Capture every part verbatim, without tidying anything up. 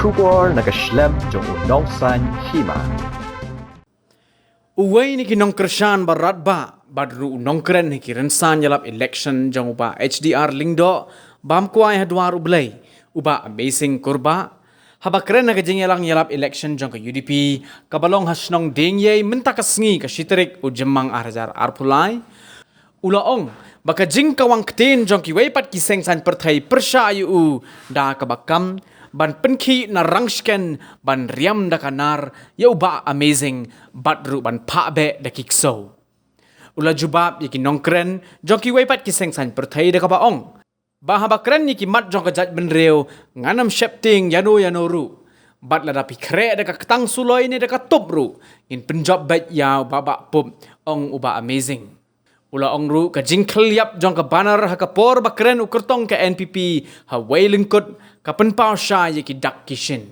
Khubor na ka shlem jong u Nongsaiñ Hima. Uwei na ki nongkyrshan ba radbah bad ruh u nongkren ha ki rynsan ïalap election jong u Bah H D R Lyngdoh, bam kwai ha dwar u Blei, u Bah Amazing Kurbah, haba kren ha ka jingïalang ïalap election jong ka U D P kaba long ha shnong Diengiei mynta ka sngi ka shi tarik u Jymmang ar hajar arphew lai, u la ong ba ka jingkawang ktien jong kiwei pat ki seng saiñ pyrthei pyrshah ïa u da kaba kam ban pynkhih na rangshken ban riam da ka nar ïa u Bah Amazing bad ruh ban phah beh da ki ksew. U la jubab ïa ki nongkren jong kiwei pat ki seng saiñ pyrthei da kaba ong ba haba kren ïa ki mat jong ka jaitbynriew ngan ym sheptieng ïano ïano ruh, bad lada phi khreh da ka ktang suloi ne da ka tup ruh, ngin pynjop beit ïa u Bah Bah Pup, ong u Bah Amazing. U la ong ruh ka jingkhyllap jong ka banner ha ka por ba kren u kyrtong ka N P P ha Wei Lyngkut ka pynpaw shai ïa ki dak ki shin.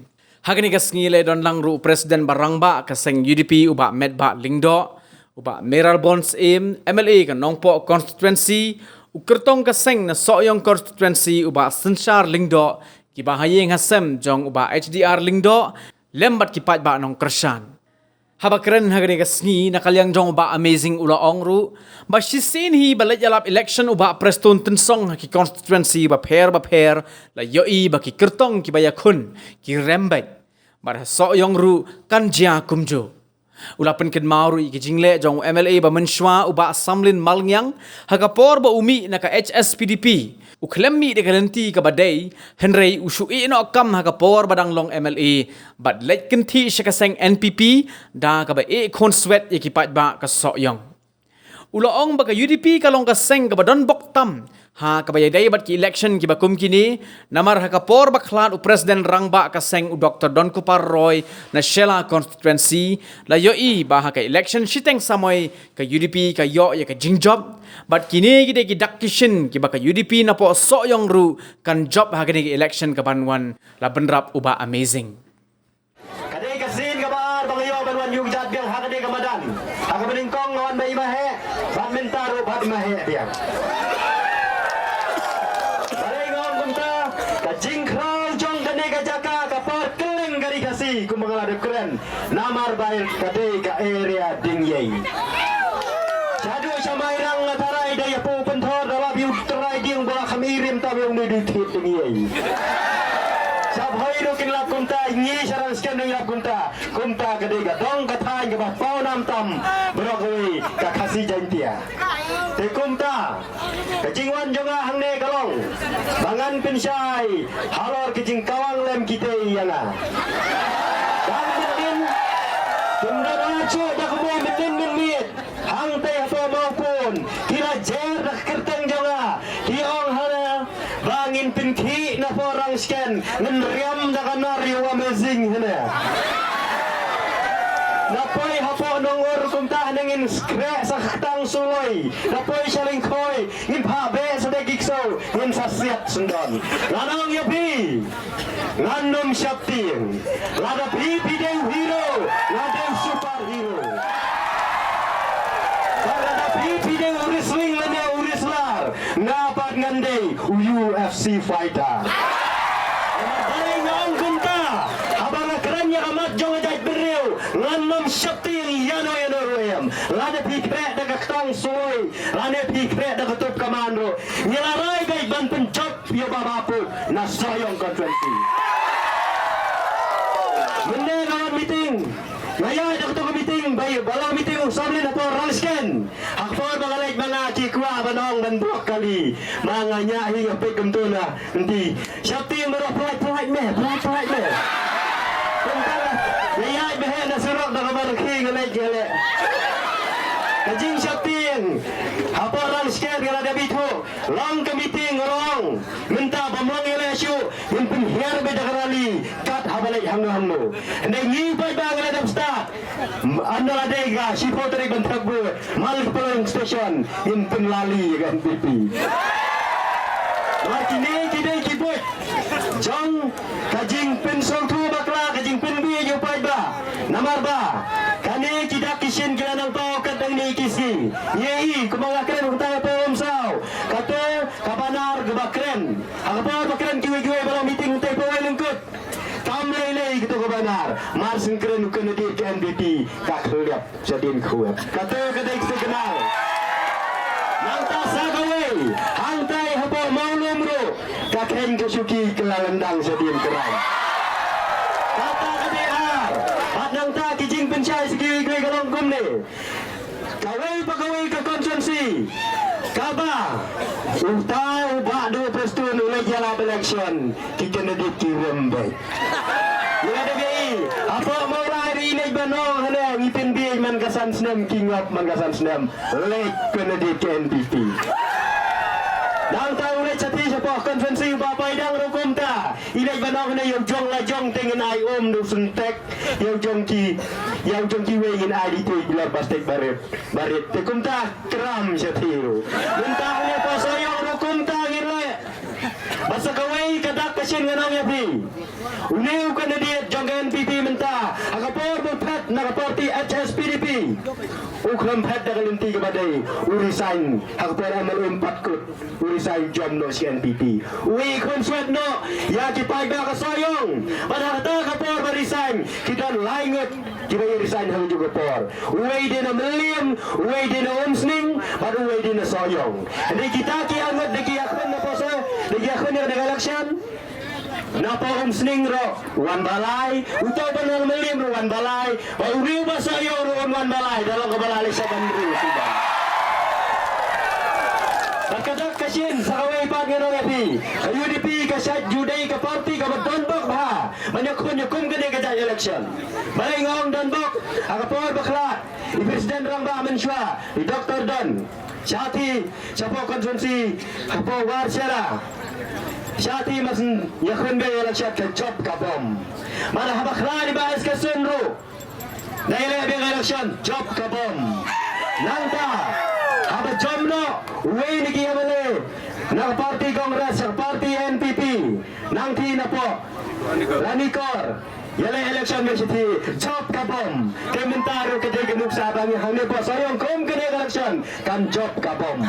Ha kane ka sngi la don lang ruh u President ba rangbah ka seng U D P u Bah Metbah Lyngdoh, u Bah Mayralborn Syiem, M L A ka Nongpoh Constituency, u kyrtong ka seng na Sohiong Constituency u Bah Synshar Lyngdoh, kiba ha ïing ha sem jong u Bah H D R Lyngdoh, lem bad ki paidbah nongkyrshan. Haba kren ha kane ka sngi na ka liang jong u Bah Amazing u la ong ruh ba shisien hi ba leit ïalap election u Bah Prestone Tynsong ha ki constituency bapher bapher, la ïohi ba ki kyrtong kiba ïakhun ki rem beit. Bad ha Sohiong ruh kan jia kumjuh. U la pynkynmaw ruh ïa ki jingleh jong u M L A ba mynshwa u Bah Samlin Malngiang ha ka por ba u mih na ka H S P D P. U khlem mih da ka lynti kaba dei, hynrei u shu ïeh noh kam ha ka por ba dang long M L A bad leit kynthih sha ka seng N P P da kaba ïeh khun swet ïa ki paidbah ka Sohiong. U la ong ba ka U D P ka long ka seng kaba don bok tam ha kaba ïadei bad ki election kiba kum kine, namar ha ka por ba khlad u President rangbah ka seng u Doctor Donkupar Roy na Shella Constituency, la ïohi ba ha ka election shiteng samoi ka U D P ka ïoh ïa ka jingjop, bad kine ki dei ki dak ki shin kiba ka U D P na poh Sohiong ruh kan jop ha kane ka election kaban wan, la bynrap u Bah Amazing. Ka dei ka sien kaba ar ba nga ïoh ban wan ïa u kjat biang ha kane ka madan. Ha kaba nyngkong nga wan ba i maheh, bad mynta ruh bad i maheh biang. Balei nga ong kumta, ka jingkhraw jong kane ka jaka ka par kylleng ka Ri Khasi kumba nga la dep kren. Namar ba ka dei ka area Diengiei. Shaduh sha Mairang nga tharai da ïa pynthor da lap ïa u trai dieng ba la kham i rim tam ïa u ne du thied Diengiei. Sha Bhoi ruh kin lap kumta, ngi sha Rangshken ruh ngi lap kumta. Kumta ka dei ka dong ka thaiñ kaba paw nam tam baroh kawei ka Khasi Jaiñtia. Te kumta ka jingwan jong nga hangne ka long ba ngan pynshai halor ka jingkawang lem kitei ïa nga. Dang mynnin, kum don ar shuh da kumba mynnin mynmiet, hangtei hapoh Mawpun ki la jer da ka kyrteng jong nga, ki ong hana ba ngin pynkhih na poh Rangshken, ngin riam da ka nar ïa u Amazing hana. Na poi hapoh Nongur kumta hana ngin skhreh sa ka ktang suloi, na poi sha Lyngkhoi ngin phah beh sa da ki ksew, ngin sa siat syndon. Ngan ong ïa phi, ngan ym sheptieng. Lada phi phi dei u hero, nga dei u superhero. Bad lada phi phi dei u wrestling lane u wrestler, nga pat ngan dei u U F C fighter. Balei nga ong kumta? Haba nga kren ïa ka mat jong ka jaitbynriew, ngan ym sheptieng ïano ïano ruh em. Lada phi khreh da ka ktang suloi, lane phi khreh da ka tup kaman ruh, ngi la rai beit ban pynjop ïa u Bah Bah Pup na Sohiong constituency. Mynne nga wan meeting, nga ïaid da kato ka meeting, ba ïa ba long meeting u Samlin hapoh Rangshken. Ha ka por ba nga leit ma nga ki kwah ban ong ban block kali, ma nga ñiah hi nga peit kumto na lynti. Sheptieng baroh, pynlait pynlait me, pynlait pynlait me. Kumta nga ïaid beit na surok da kaba rkhie nga leit nga leh. Ka jingsheptieng hapoh Rangshken nga la dep ithuh. Long ka meeting nga la ong, mynta bym long ïaleh shuh, ngin pynhiar beit da ka rally kat haba leit hangno hangno. Hynrei ngi paidbah ngi la dep stad. Ynda la dei ka shiphew tarik ban thep vote, man la ka polling station ngin pynrally ïa ka N P P. Namar kine ki dei ki buit jong ka jingpynsngewthuh bakla, ka jingpynbiej ïa u paidbah. Namar ba kane ki dak ki shin ki la nang paw kat hangne ki sngi. Ngi ïohi kumba nga kren hangtai hapoh Umsaw, kato ka banner kaba kren ha ka por ba kren kiwei kiwei ba long meeting hangtai hapoh Wei Lyngkut. Kam leh Nar, mar sngewkren u candidate ka N P P, ka khliap shadien khwet. Kato ka dei ka signal. Nangta sa kawei, hangtai hapoh Mawlum ruh, ka kheiñ ka shuki ka la lyndang shadien kram. Kata ka dei ar, bad nangta ki jingpynshai sha kiwei kiwei ka long kumne. Kawei pa kawei ka constituency kaba uta u Bah Duh Prestone u leit ïalap election, ki candidate ki rem beit. Ïa ka dei hapoh Mawlai ri leit ban ong hane ngi pynbiej man ka san snem, ki ngop man ka san snem. Leit candidate ka N P P. Nangta u leit shathie shapoh constituency u Bah Paidang ruh kumta. I leit ban ong hane ïa u jong la jong te ngin ai um da u syntek. Ïa u jong ki, ïa u jong kiwei ngin ai di te bilor ba stek barit, barit. Te kumta kram shathie ruh. Mynta hane pa Sohiong ruh kumta ngin leh. Bad sa kawei ka dak ka shin ngan ong ïa phi. Une u candidate jong ka N P P mynta, ha ka por ba phet na ka party H S P D P, u khlem phet da ka lynti kaba dei, u resign ha ka por M L A um pat kut. U resign jom noh sha N P P. Uwei khun swet noh ïa ki paidbah ka Sohiong. Bad ha kata ka por ba resign ki don lai ngut kiba ïa resign ha kajuh ka por. Uwei dei na Mylliem, uwei dei na Umsning, bad uwei dei na Sohiong. Hynrei kita ki arngut dei ki ïakhun na poso, dei ki ïakhun ïa ka election. Na poh Umsning ruh wan ba lai, uto ba na Mylliem ruh wan ba lai, ba u riew ba Sohiong ruh un wan ba lai, da long kaba lai lei sa ban riew shuwa. Bad ka dak ka shin sa kawei pat ngan ong ïa phi. Ka U D P ka shait ju dei ka party kaba don bok bha ban ïakhun ïa kum kane ka jait election. Balei nga ong don bok? Ha ka por ba khlad i President Rangbah mynshuwa, i Doctor Don. Shathie, shapoh constituency, hapoh Warshera. Shathie mas ïakhun biang election ka jop ka bom. Mana haba khlad i Bah S K Syiem ruh, da ïaleh biang election jop ka bom. Nangta haba jop noh uwei na ki M L A na ka party Congress, ka party N P P, nangta na poh Ranikor. Ïaleh election me shithi, jop ka bom. Te mynta ruh ka dei ka nuksa ba ngi hangne poh Sohiong kum kane ka election kan jop ka bom.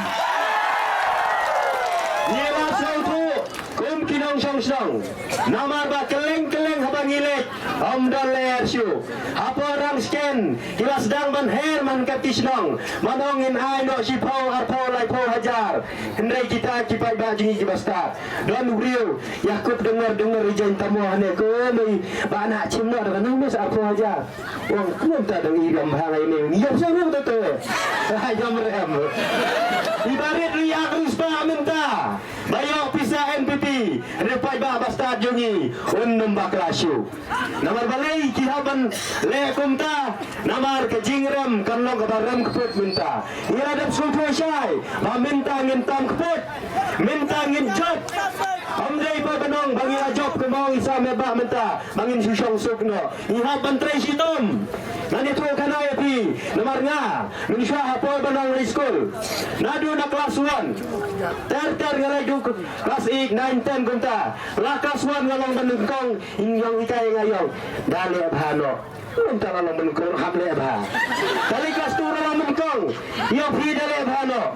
Ngi la sngewthuh kum ki nongshong shnong. Namar ba kylleng kylleng haba ngi leit ym don lyer shuh. Hapoh Rangshken ki la sdang ban her man kat ki shnong. Ban ong ngin ai noh shiphew, arphew, laiphew hajar. Hynrei kita ki paidbah jong ngi kiba stad. Don u briew ïa kup dengor dengor ri jaiñ tamo hane ko mei ba na chim noh da ka nang mes arphew hajar. Ong kumta dang i ram bha ngai ne ïa sha ruh to to. Hai jam rem. I barit ri ak ri spa mynta ba ïoh pisa N P P. Ri paidbah ba stad jong ngi un nym bakla shuh. Namar balei ki hap ban leh kumta? Namar ka jingrem kan long kaba rem kput mynta. Ngi la dep sngewthuh shai ba mynta ngin tam kput, mynta ngin jop. Ym dei ba ban ong ba ngi la jop kumba ong i Sir Mehbah mynta ba ngin shu shong suk noh. Ngi hap ban trei shitom. Ngan ïathuh khana ïa phi namar nga mynshuwa ha por ba nga long high school, naduh na class one ter ter nga la duh class eight, nine, ten kumta. La class one nga long ba nyngkong. Ïong hikai nga ïong. Da leh bha noh. Kumta la long mynkong hap leh bha. Kali class two la long mynkong. Ïong phi da leh bha noh.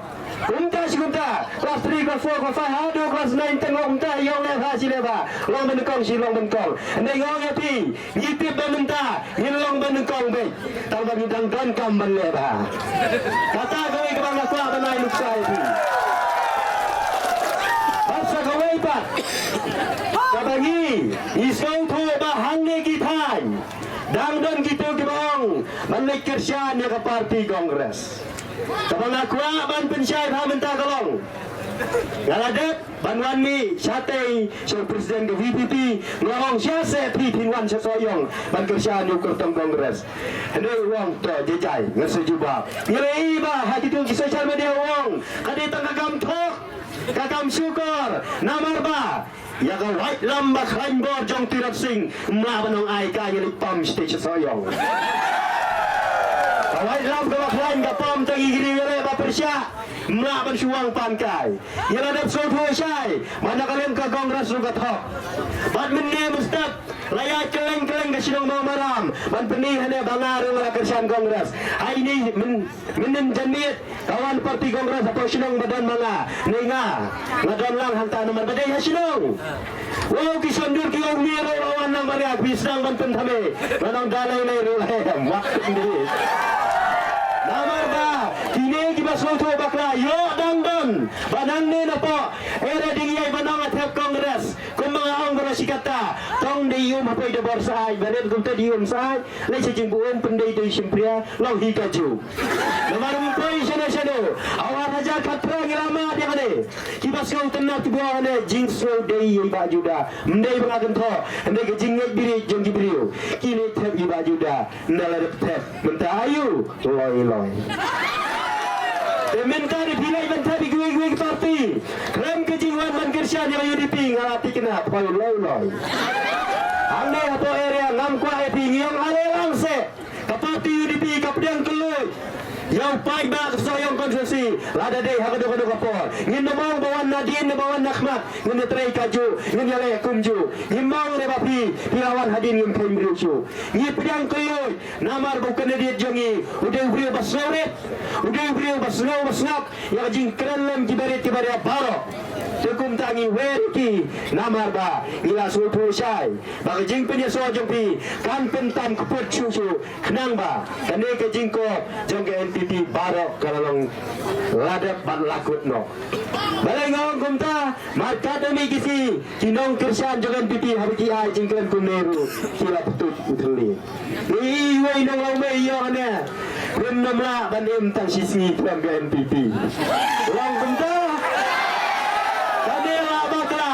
Kumta shi kumta. Class three, class four, class five, haduh class nine, ten long kumta ïong leh bha shi leh bha. Long mynkong shi long mynkong. Hynrei nga ong ïa phi, ngi tip ba mynta ngin long mynkong beit. Tang ba ngi dang don kam ban leh bha. Kata kawei kaba nga kwah ban ai nuksa ïa phi. Bad sa kawei pat kaba ngi, ngi sngewthuh ba hangne ki thaiñ dang don kito kiba ong ban leit kyrshan ïa ka party Congress. Kaba nga kwah ban pynshai bha mynta ka long, nga la dep ban wan mih shatei sha u president ka V P P, nga ong sha se phi phin wan sha Sohiong ban kyrshan ïa u kyrtong Congress. Hynrei u ong to jai jai ngan sa jubab. Ngi la ïohi ba ha kito ki social media u ong ka dei tang ka kam thok, ka kam shukor, namar ba ïa ka waitlam ba khlaiñ bor jong Tirot Sing ym lah ban ong ai kai, ngi leit pam sha Sohiong. Ka waitlam kaba khlaiñ ka pam tang ïa ki riew ïaleh ba pyrshah, ym lah ban shu ong pan kai. Ngi la dep sngewthuh shai ba na ka liang ka Congress ruh ka thok. Bad mynne mynstep la ïaid kylleng kylleng ka shnong Mawmaram ban pyni hane ba nga ruh nga la kyrshan Congress. Hai ni myn mynnin janmiet ka wan party Congress hapoh shnong ba don ma nga. Ni nga nga don lang hangta namar ba dei ha shnong. Wow, ki son dur ki ong mih ruh la wan lang ba Phi sdang ban pynthame, ba nang da lei lei ruh lei, mat pynthame. Namar ba kine kiba sngewthuh bakla ïoh dang don ba nangne napoh Area Dieng Ïai Banong ha thep Congress. Kumba nga ong baroh shi katta, tang dei um ha poi da bor sa ai, ba ren kumta dei um sa ai. Lei sha jingbuh um pyndei dei shim pria, long hi ka ju. Namar ym poi shano shano, ha u ar hajar khatphra ngi la mad ïa kane. Kiba sngew tynat kiba ong ne jingsngew dei ïa i Bah Juda. Ym dei ba nga kynthoh, ym dei ka jingngeit bieit jong ki briew. Kine thep i Bah Juda, ynda la dep thep mynta aïu, loi loi. Te mynta ri phi leit ban thep ïa kiwei kiwei ki party. Khlem ka jingwan ban kyrshan ïa ka U D P nga la thikna, poi loi loi. Hangne hapoh area ngam kwah ïa phi, ngi ong ale lang seh. Ka party U D P ka pdiang kylluid ïa u paidbah ka Sohiong constituency, lada dei ha kano kano ka por. Ngin ym ong ba wan nadien ne ba wan nakhmat, ngin ïatrei kajuh, ngin ïaleh kumjuh. Ngim ong ne ba phi, phi la wan hadien ngim kheiñ briew shuh. Ngi pdiang kylluid namar ba u candidate jong ngi u dei u briew ba sngewrit, u dei u briew ba sngew ba sngap ïa ka jingkren lem kiba rit kiba rit baroh. Te kumta ngi wer ïa ki namar ba ngi la sngewthuh shai ba ka jingpynïasoh jong phi kan pyntam kput shuh shuh. Khnang ba kane ka jingkop jong ka N P P baroh ka la long la dep bad la kut noh. Balei nga ong kumta? Markat da mih ki sngi ki nongkyrshan jong ka N P P haba ki ai jingkren kumne ruh ki la pyntuid u thylli. Iwei nong lawmei ïoh ne. Phin nym lah ban im tang shi sngi phrang ka N P P. Long kumta. Kane la bakla.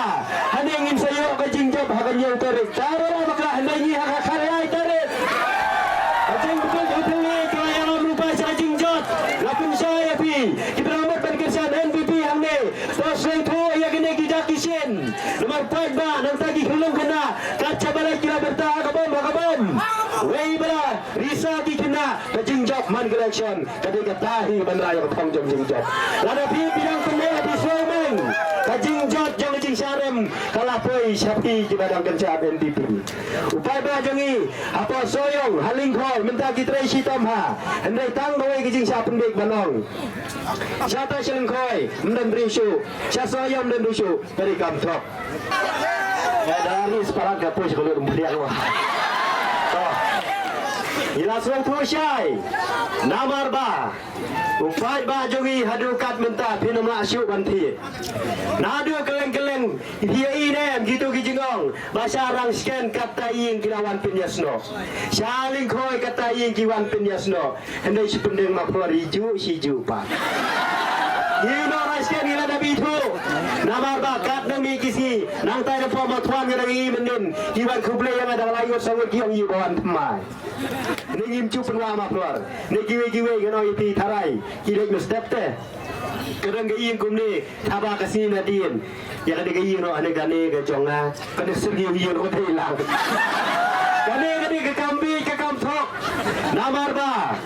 Hane ngin sa ïoh ka jingjop ha ka hynñiew tarik. Tang la bakla hynda ngi ha ka khatlai tarik. Ka jingpyntuid u thylli ka la ïalam lypa sha ka jingjop. La pynshai ïa phi. Ki pynramot ban kyrshan N P P hangne. To sngewthuh ïa kine ki dak ki shin. Namar paidbah nangta ki khyllung khynnah. Kat shaba leit ki la byrta ha ka bom ha ka bom. Wei ba la risa ki khynnah ka jingjop man ka election. Ka dei kata hi ban rai ka thong jong jingjop. Lada phi phi dang pyneh phi sngewmeng ka jingjop jong ka jingshah rem ka la poi sha phi kiba dang kyrshan N P P. U paidbah jong ngi hapoh Sohiong ha Lyngkhoi mynta ki trei shitom ha. Hynrei tang kawei ka jingshah pyndik ban ong. Sha ta sha Lyngkhoi ym don briew shuh, sha Sohiong ym don briew shuh. Ka dei kam thok. Nga da ri separat ka poi sha ka lut ym phriang wah. To. Ngi la sngewthuh shai. Namar ba u paidbah jong ngi haduh kat mynta phin ym lah shuh ban thied. Naduh kylleng kylleng phi ïohi ne em kito ki jingong ba sha Rangshken katta ïing ki la wan pynïasnoh. Sha Lyngkhoi katta ïing ki wan pynïasnoh. Hynrei shi pyndeng maphlor ïa juh shi juh pat. Ngi noh Rangshken ngi la da bithuh. Namar ba kat nang mih ki sngi nangtai da pom ma thwan nga dang ïohi mynnin ki wan khublei ïa nga dang lai ngut saw ngut ki ong ïa ba wan thymmai. Ne ngim ju pynwah maphlor. Ne kiwei kiwei nga ong ïa phi tharai ki leit mynstep te. Ka dang ka ïing kumne thaba ka sngi nadien. Ïa kane ka ïing noh, kane kane ka jong nga. Kane syrngiew ïing noh ka dei lang. Kane kane ka kam bieit ka kam thok. Namar ba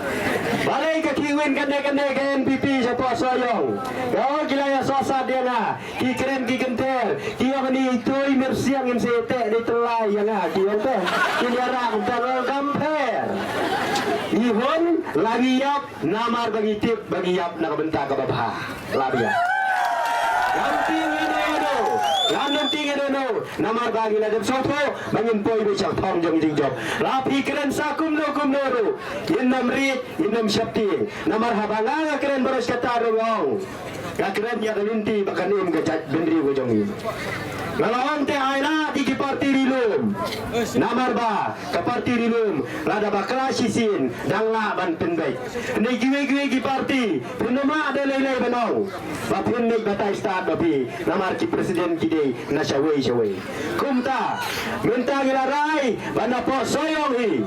balei ka khih win kane kane ka N P P shapoh Sohiong. Ka ong ki la ïasoh sat ïa nga. Ki kren ki kynther. Ki ong ni ithuh i Myrsiang ngin sa ïateh dei tyllai ïa nga. Ki ong te. Ki ïarap tang ong kam pher. I hun la ngi ïap. Namar ba ngi tip ba ngi ïap na ka bynta kaba bha. La biang. Ngam tieng ïano ïano. Ngam tieng ïano ïano. Namar ba ngi la dep sngewthuh ba ngin poi beit sha ka thong jong jingjop. La phi kren sa kumno kumno ruh. Ngin ym rit, ngin ym sheptieng. Namar haba nga nga kren baroh shi katta ruh nga ong. Nga kren ïa ka lynti ba kan im ka jaitbynriew ka jong ngi. Nga la ong te ai lad ïa ki parti ri lum. Namar ba ka parti ri lum lada bakla shisien dang lah ban pynbeit. Hynrei kiwei kiwei ki parti phin ym lah da lei lei ban ong ba phin leit batai stad ba phi namar ki president ki dei na shawei shawei. Kumta mynta ngi la rai ba napoh Sohiong hi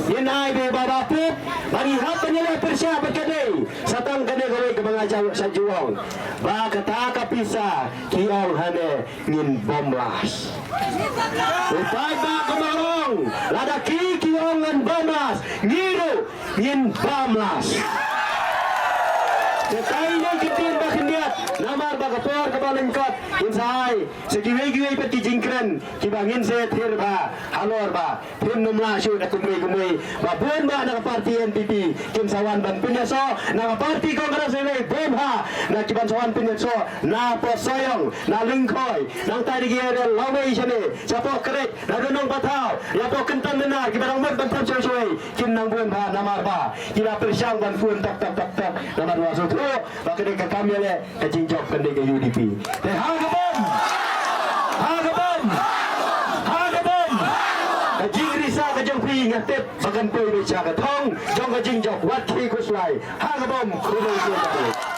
ngin ai ba ba ba pip ba ngi hap ban ïaleh pyrshah bad ka dei sa tang kane kawei kaba nga jaw sa ju ong ba kata ka pisa ki ong hane ngin bom las. U paidbah ka Mawlong lada ki ki ong ngan bom las ngi ruh ngin bom las. Te tai ne ki tin ba khyndiat namar ba ka por kaba lyngkot ngin sa ai sa kiwei kiwei pat ki jingkren kiba ngin sa ïathir ba halor ba phin ym lah shuh da kumwei kumwei ba bun ba na ka parti N P P kin sa wan ban pynïasoh na ka parti Congress ne bun ha na ki ban sa wan pynïasoh napoh Sohiong na Lyngkhoi nangta da ki area lawei shane shapoh Kyreit na Dong Nongpathaw Ïa pok kynton na nar kiba dang mut ban thep shawei shawei kin nang bun bha namar ba ki la pyrshang ban phone tok tok tok tok. Namar ba sngewthuh ba kane ka kam ïaleh ka jingjop kan dei ka U D P. Te ha ka bom, ha ka bom, ha ka bom. Ka jingrisa ka jong phi nga tip ba kan poi beit sha ka thong jong ka jingjop. Wat khie khuslai, ha ka bom. Khublei shibun.